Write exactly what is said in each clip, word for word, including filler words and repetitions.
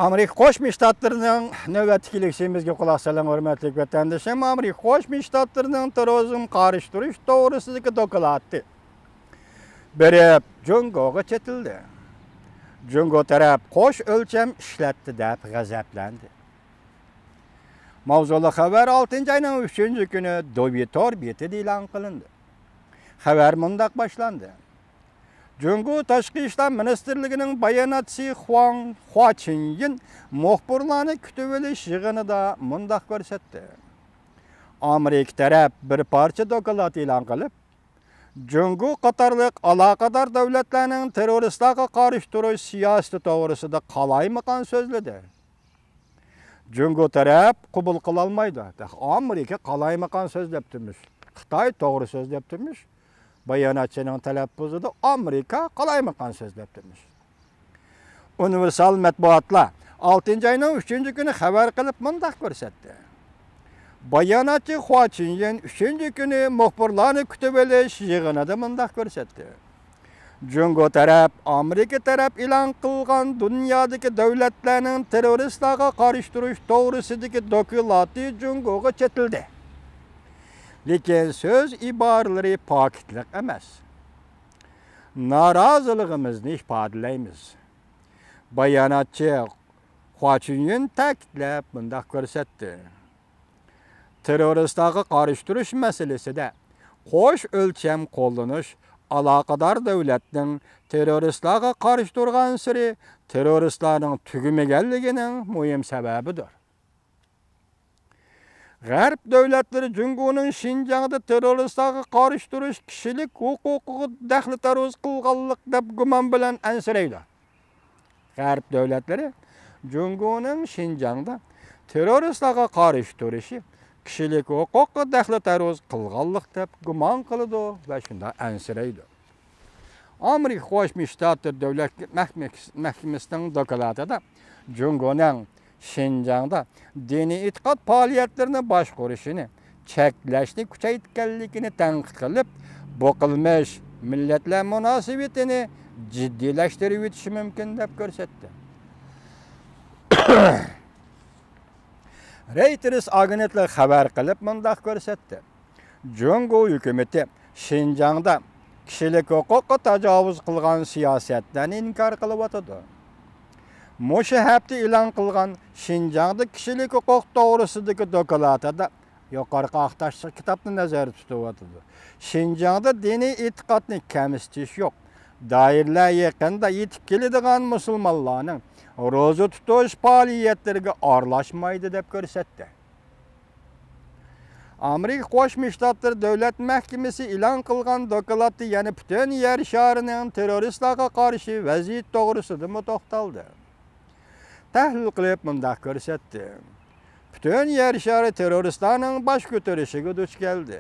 ئامېرىكا قوشما شتاتلىرىنىڭ نۆۋەتتىكى لېكسىيىمىزگە قۇلاق سېلىڭ، ھۆرمەتلىك ۋەتەندىشىم. ئامېرىكا قوشما شتاتلىرىنىڭ تېررورىزمغا قارشى تۇرۇش توغرىسىدىكى دوكلاتى بېرىپ جۇڭگوغا چېتىلدى. جۇڭگو تەرەپ قوش ئۆلچەم ئىشلەتتى دەپ غەزەپلەندى. ماۋزۇلۇق خەۋەر ئالتىنچى ئاينىڭ ئۈچىنچى كۈنى دوۋيې تور بېتىدە ئېلان قىلىندى. خەۋەر مۇنداق باشلاندى. جۇڭگو تاشقى ئىشلار مىنىستىرلىكىنىڭ باياناتچىسى خۇاڭ، خۇا چىنيىن مۇخبىرلارنى كۈتۈۋېلىش يىغىنىدا مۇنداق كۆرسەتتى. ئامېرىكا تەرەپ بىر پارچە دوكلات ئېلان قىلىپ، جۇڭگو قاتارلىق ئالاقىدار دۆلەتلەرنىڭ تېررورىستلارغا قارشى تۇرۇش سىياسىتى توغرىسىدا قالايمىقان سۆزلىدى. جۇڭگو تەرەپ قوبۇل قىلالمايدۇ. ئامېرىكا قالايمىقان سۆزلەپتىمىش. خىتاي توغرا سۆزلەپتىمىش. باياناتچىنىڭ تەلەپپۇزىدا ئامېرىكا قالايمىقان سۆزلەپتىمىش. ئۇنىۋېرسال مەتبۇئاتلار ئالتىنچى ئاينىڭ ئۈچىنچى كۈنى خەۋەر قىلىپ مۇنداق كۆرسەتتى. باياناتچى خۇا چىنيىن ئۈچىنچى كۈنى مۇخبىرلارنى كۈتۈۋېلىش يىغىنىدا مۇنداق كۆرسەتتى. جۇڭگو تەرەپ ئامېرىكا تەرەپ ئېلان قىلغان دۇنيادىكى دۆلەتلەرنىڭ تېررورىستلارغا قارشى تۇرۇش توغرىسىدىكى دوكلاتى جۇڭگوغا چېتىلدى. لېكىن سۆز ئىبارىلىرى پاكىتلىق ئەمەس. نارازىلىقىمىزنى ئىپادىلەيمىز. باياناتچى خۇا چۈنيۈن تەكىتلەپ مۇنداق كۆرسەتتى. تېررورىستلارغا قارشى تۇرۇش مەسىلىسىدە قوش ئۆلچەم قوللىنىش ئالاقىدار دۆلەتنىڭ تېررورىستلارغا قارشى تۇرغانسېرى تېررورىستلارنىڭ تۈگىمىگەنلىكىنىڭ مۇھىم سەۋەبىدۇر. غەرب دۆلەتلىرى جۇڭگونىڭ شىنجاڭدا تېررورىستلارغا قارشى تۇرۇش كىشىلىك ھوقۇقىغا دەخلى تەرۇز قىلغانلىق دەپ گۇمان بىلەن ئەنسىرەيدۇ. غەرب دۆلەتلىرى جۇڭگونىڭ شىنجاڭدا تېررورىستلارغا قارشى تۇرۇشى كىشىلىك ھوقۇققا دەخلى تەرۇز قىلغانلىق دەپ گۇمان قىلىدۇ ۋە شۇنداق ئەنسىرەيدۇ. ئامېرىكا قوشما شتاتلىرى دۆلەت مەھكىمىسىنىڭ دوكلاتىدا جۇڭگونىڭ شىنجاڭدا دىنىي ئېتىقاد پائالىيەتلىرىنى باشقۇرۇشىنى چەكلەشنى كۈچەيتكەنلىكىنى تەنقىد قىلىپ، بۇ قىلمىش مىللەتلەر مۇناسىۋىتىنى جىددىيلەشتۈرۈۋېتىشى مۇمكىن دەپ كۆرسەتتى. رەيتېرس ئاگېنتلىقى خەۋەر قىلىپ مۇنداق كۆرسەتتى. جۇڭگو ھۆكۈمىتى شىنجاڭدا كىشىلىك ھوقۇققا تاجاۋۇز قىلغان سىياسەتلەرنى ئىنكار قىلىۋاتىدۇ. مۇشۇ ھەپتە ئېلان قىلغان شىنجاڭدا كىشىلىك ھوقۇق توغرىسىدىكى دوكلاتىدا يۇقىرىقى ئاق تاشلىق كىتابنى نەزەردە تۇتۇۋاتىدۇ. شىنجاڭدا دىنىي ئېتىقادنى كەمسىتىش يوق. دائىرىلەر يېقىندا يېتىپ كېلىدىغان مۇسۇلمانلارنىڭ روزا تۇتۇش پائالىيەتلىرىگە ئارىلاشمايدۇ دەپ كۆرسەتتى. ئامېرىكا قوشما شتاتلىرى دۆلەت مەھكىمىسى ئېلان قىلغان دوكلاتتا يەنە پۈتۈن يەر شارىنىڭ تېررورىستلارغا قارشى ۋەزىيىتى توغرىسىدىمۇ توختالدى. تەھلىل قىلىپ مۇنداق كۆرسەتتى. پۈتۈن يەر شارى تېررورىستلارنىڭ باش كۆتۈرۈشىگە دۇچ كەلدى.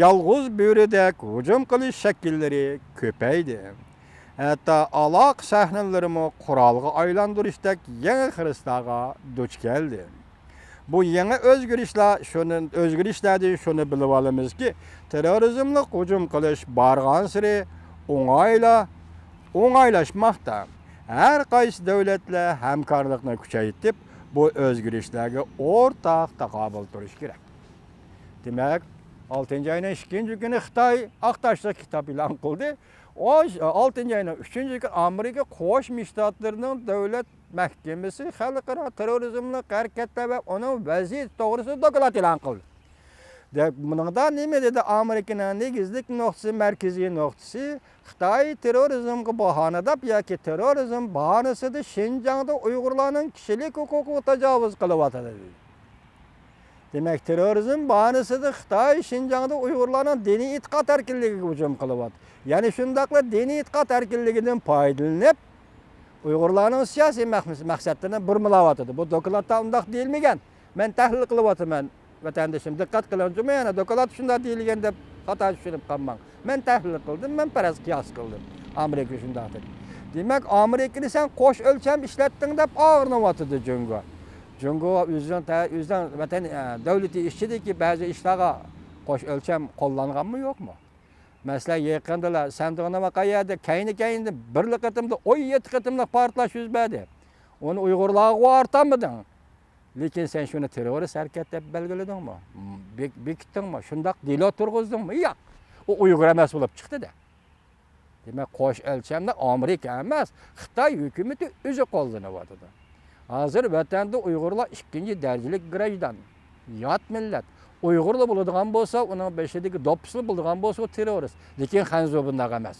يالغۇز بۆرىدەك ھۇجۇم قىلىش شەكىللىرى كۆپەيدى. ھەتتا ئالاقە سەھنىلىرىمۇ قورالغا ئايلاندۇرۇشتەك يېڭى خىرىسلارغا دۇچ كەلدى. بۇ يېڭى ئۆزگىرىشلەر شۇنى، ئۆزگىرىشلەردىن شۇنى بىلىۋالىمىزكى، تېررورىزملىق ھۇجۇم قىلىش بارغانسېرى ئوڭايلا-، ئوڭايلاشماقتا. ھەر قايسى دۆلەتلەر ھەمكارلىقنى كۈچەيتىپ، بۇ ئۆزگىرىشلەرگە ئورتاق تاقابىل تۇرۇش كېرەك. دېمەك، ئالتىنچى ئاينىڭ ئىككىنچى كۈنى خىتاي ئاق تاشلىق كىتاب ئېلان قىلدى. ئالتىنچى ئاينىڭ ئۈچىنچى كۈنى ئامېرىكا قوشما شتاتلىرىنىڭ دۆلەت مەھكىمىسى خەلقئارا تېررورىزملىق ھەرىكەتلەر ۋە ئۇنىڭ ۋەزىيىتى توغرىسىدا دوكلات ئېلان قىلدى. دەپ، بۇنىڭدا نېمە دېدى؟ ئامېرىكىنىڭ نېگىزلىك نۇقتىسى، مەركىزىي نۇقتىسى خىتاي تېررورىزمغا باھانە دەپ ياكى تېررورىزم باھانىسىدا شىنجاڭدا ئۇيغۇرلارنىڭ كىشىلىك ھوقۇقىغا تاجاۋۇز قىلىۋاتىدۇ دېدى. دېمەك، تېررورىزم باھانىسىدا خىتاي شىنجاڭدا ئۇيغۇرلارنىڭ دىنىي ئېتىقاد ئەركىنلىكىگە ھۇجۇم قىلىۋاتىدۇ. يەنى شۇنداقلا دىنىي ئېتىقاد ئەركىنلىكىدىن پايدىلىنىپ، ئۇيغۇرلارنىڭ سىياسىي مەق-، مەقسەتلىرىنى بۇرمىلاۋاتىدۇ. بۇ دوكلاتتا ئۇنداق دېيىلمىگەن. مەن تەھلىل قىلىۋاتىمەن، ۋەتەندىشىم. دىققەت قىلىڭ، جۇمۇ يەنە دوكلات شۇنداق دېيىلگەن دەپ خاتا چۈشىنىپ قالماڭ. مەن تەھلىل قىلدىم، مەن پەرەز قىياس قىلدىم. ئامېرىكا شۇنداق دېدى. دېمەك، ئامېرىكىنى سەن قوش ئۆلچەم ئىشلەتتىڭ دەپ ئاغرىنىۋاتىدۇ جۇڭگو. جۇڭگو ئۆزىنىڭ تە-، ئۆزىنىڭ ۋەتەن، ئە، دۆلىتى ئىچىدىكى بەزى ئىشلارغا قوش ئۆلچەم قوللانغانمۇ يوقمۇ؟ مەسىلەن، يېقىندىلا سەندىغىنىما قەيەردە كەينى-كەينىدىن بىرلا قېتىمدا ئون يەتتە قېتىملىق پارتلاش يۈز بەردى. ئۇنى ئۇيغۇرلارغا ئارتالمىدىڭ. لېكىن سەن شۇنى تېررورىست ھەرىكەت دەپ بەلگىلىدىڭمۇ؟ بېك-، بېكىتتىڭمۇ؟ شۇنداق دېلو تۇرغۇزدۇڭمۇ؟ ياق. ئۇ ئۇيغۇر ئەمەس بولۇپ چىقتى-دە. دېمەك، قوش ئۆلچەمدە ئامېرىكا ئەمەس، خىتاي ھۆكۈمىتى ئۆزى قوللىنىۋاتىدۇ. ھازىر ۋەتەندە ئۇيغۇرلار ئىككىنچى دەرىجىلىك گىرەجدان، يات مىللەت. ئۇيغۇرلا بولىدىغان بولسا، ئۇنىڭ بېشىدىكى دوپپىسىلا بولىدىغان بولسا، ئۇ تېررورىست. لېكىن خەنزۇ بۇنداق ئەمەس.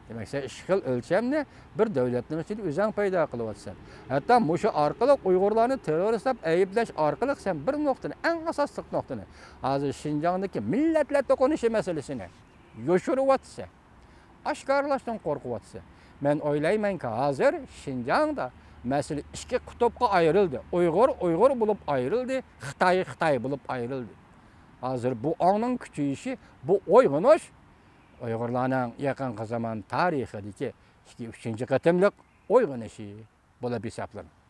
دېمەك، سەن ئىككى خىل ئۆلچەمنى بىر دۆلەتنىڭ ئىچىدە ئۆزەڭ پەيدا قىلىۋاتىسەن. ھەتتا مۇشۇ ئارقىلىق ئۇيغۇرلارنى تېررورىست دەپ ئەيىبلەش ئارقىلىق سەن بىر نۇقتىنى، ئەڭ ئاساسلىق نۇقتىنى، ھازىر شىنجاڭدىكى مىللەتلەر توقۇنۇشى مەسىلىسىنى يوشۇرۇۋاتىسەن. ئاشكارىلاشتىن قورقۇۋاتىسەن. مەن ئويلايمەنكى، ھازىر شىنجاڭدا مەسىلە ئىككى قۇتۇپقا ئايرىلدى. ئۇيغۇر ئۇيغۇر بولۇپ ئايرىلدى، خىتاي خىتاي بولۇپ ئايرىلدى. ھازىر بۇ ئاڭنىڭ كۈچىيىشى، بۇ ئويغىنىش ئۇيغۇرلارنىڭ يېقىنقى زامان تارىخىدىكى ئىككى، ئۈچىنچى قېتىملىق ئويغىنىشى بولۇپ ھېسابلىنىدۇ.